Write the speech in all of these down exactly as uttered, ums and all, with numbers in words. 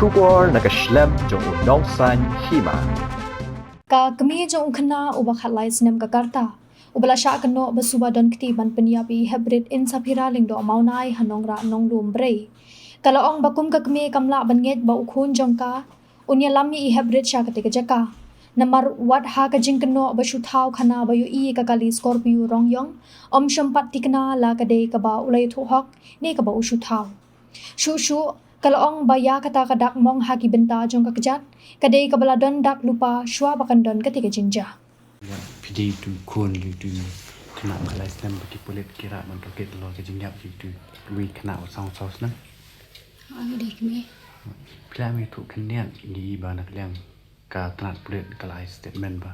Khubor na ka shlem jong u Nongsaiñ Hima. Ka kmie jong u khynnah uba khatlai snem ka Karta, uba la shah kynnoh ba suba don kti ban pynïap ïa i heprit Insaphira Lyngdoh Mawnai ha Nongrah Nonglum Brei, ka la ong ba kum ka kmie kam lah ban ngeit ba u khun jong ka un ïalam ïa i heprit sha katei ka jaka. Namar wat ha ka jingkynnoh ba shu thaw khana ba ïohi ïa ka kali Scorpio rong ïong, ym shym pat thikna la ka dei kaba u la ïathuh hok ne kaba u shu thaw. Shuh shuh ka la ong ba ïa kata ka dak mong ha ki bynta jong ka kjat ka dei kaba la don dak lypa shuwa ba kan don katei ka jingjia. Ïa phi dei tu khun, dei tu khynnah ba lai snem ba ki pulit ki rah ban tohkit halor ka jingïap ïa tu wei khynnah ba saw saw snem. Ong dei kmie. Phi la mih tu khyndiat ngi i ba na ka liang ka tnat pulit ka la ai statement ba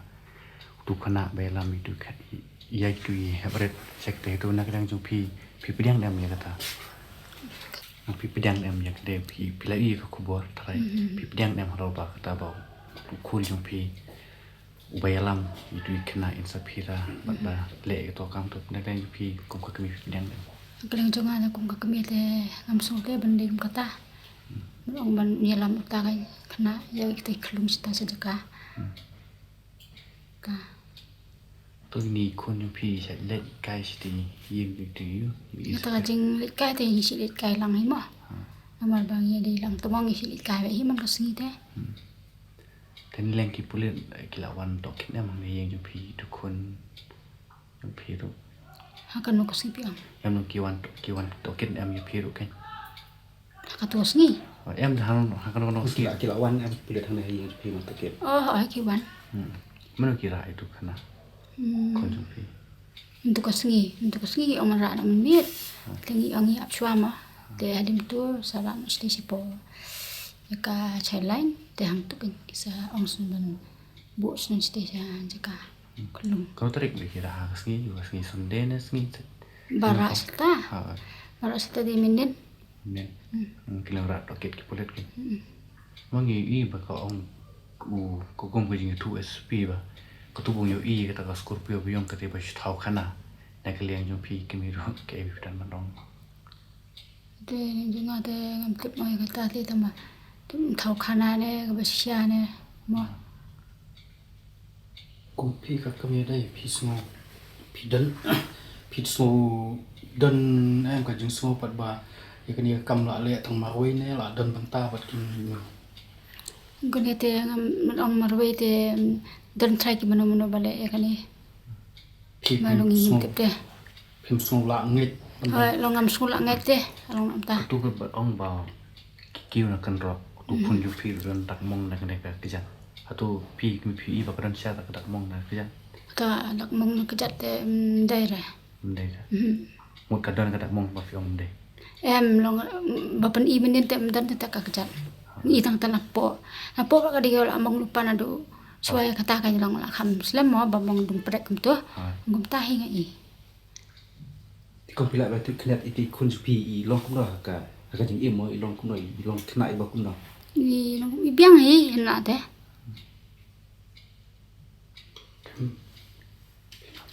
tu khynnah ba ïalam ïa tu kha-, ïa tu i heprit. Check te tu na ka liang jong phi, phi pdiang em ïa kata? Phi pdiang em ïa kata? Phi, phi la i ka khubor trai. Mhm. Phi pdiang em halor ba kata ba u khun jong phi uba ïalam ïa tu i khynnah Insaphira bad ba leh ïa kato ka kam? Tu na ka liang jong phi kum ka kmie phi pdiang em? Ka liang jong nga kum ka kmie te ngam sngewthuh ban dei kum kata. Ban ong ban ïalam uta ka khynnah ïa kita i khyllung shata sha jaka. Hmm. Ka. To ini khun jong phi sa leit kai sha ïing tu tu ïu. Kata ka jingleit kai te ngi shu leit kai lang hi mo. Ha. Namar ba ngi dei lang te mo ngi shu leit kai hi man ka sngi te. Hmm. Te na liang ki pulit ki la wan tohkit em ha ïing jong phi tu khun jong phi ruh? Ha kano ka sngi phi ong? Em, ki wan, ki wan tohkit em ïa phi ruh kein? Ha kato ka sngi? Oh, em, ha, ha kano kano ka sngi? Ki la, ki la wan em pulit hangne ha ïing jong phi wan tohkit? Oh, oh, ki wan. Hmm. Mano ki rah ïa tu khynnah? Hmm. Khun jong phi. Ntu ka sngi, ntu ka sngi ki ong rah na mynmiet. Hmm. Te ngi ong ngi ap shuwa mo. Te hadien tu sa rah na shatei shapoh ïa ka child line, te hangtu kein ki sa ong sngewbha ban buh sngewbha shatei sha jaka. Khlung. Kano tarik ba ki rah, ha ka sngi, ka sngi Sunday ne sngi? Ba rah Saturday. Ha. Ba rah Saturday mynnin. Mynnin. Hmm. Hmm, ki la rah tohkit ki pulit kein. Hmm. Ma ngi i ba ka ong u, ka kum ka jingïathuh S P ba katu ba ngi ïohi kata ka Scorpio ba ïong kata ba shu thaw khana. Na ka liang jong phi kmie ruh kaei ba phi don ban ong? Te jong nga te ngam tip mo ïa kata te tang ba tip thaw khana ne kaba shisha ne mo. Kum phi ka kmie dei phi sngew, phi don, phi sngew don em ka jingsngew pat ba ïa kane ka kam la leh tang marwei ne la don bynta bad kine? Kane te ngam ong marwei te, mm, don trai ki mano mano ba leh ïa kane. Phi, phi sngew, phi sngew lah ngeit? Hooid, long ngam sngew lah ngeit te, long ngam ta. Katu ka ba ong ba ki kiew na kynroh, katu khun jong phi don dak mong na kane ka kjat. Hato phi, phi i ba ka don sha ka dak mong na kjat? Ka dak mong na kjat te, mm, ym dei re. Ym dei re. Mhm. Mut ka don ka dak mong ba phi ong ym dei? Em, long, mm, ba pyn-i mynnin te ym don te ka kjat. I tang te napoh. Napoh ba ka dei ka la mong lypa naduh shuwa ïa kata ka long la kham slem mo ba mong dum prek kumto. Kumta hi nga i. Te kum phi lah ba tu khyndiat iti khun jong phi i long kumno ha ka, ha ka jingim mo i long kumno i long khynnah iba kumno? I long i biang hi khynnah te.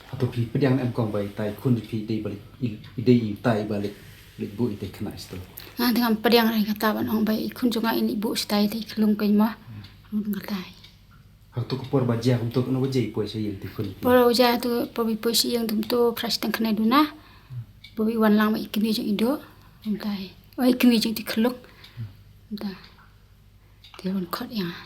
Hato phi pdiang em kong ba itai khun jong phi dei ba leit, i, i dei itai ba leit, leit buh itai khynnah isto? Nga te ngam pdiang re kata ban ong ba i khun jong nga i leit buh itai te i khlung kein mo. Kata. Hato ka por ba jia kumto kano ba jia i poi sha ïing te khun? Por ba jia tu, por ba i poi sha ïing tu kumto phra shiteng khyndai duna. Por ba i wan lang ba i kmie jong i doh. Kumta hi. O i kmie jong i khlung. Kumta. Te wan khot ïa nga.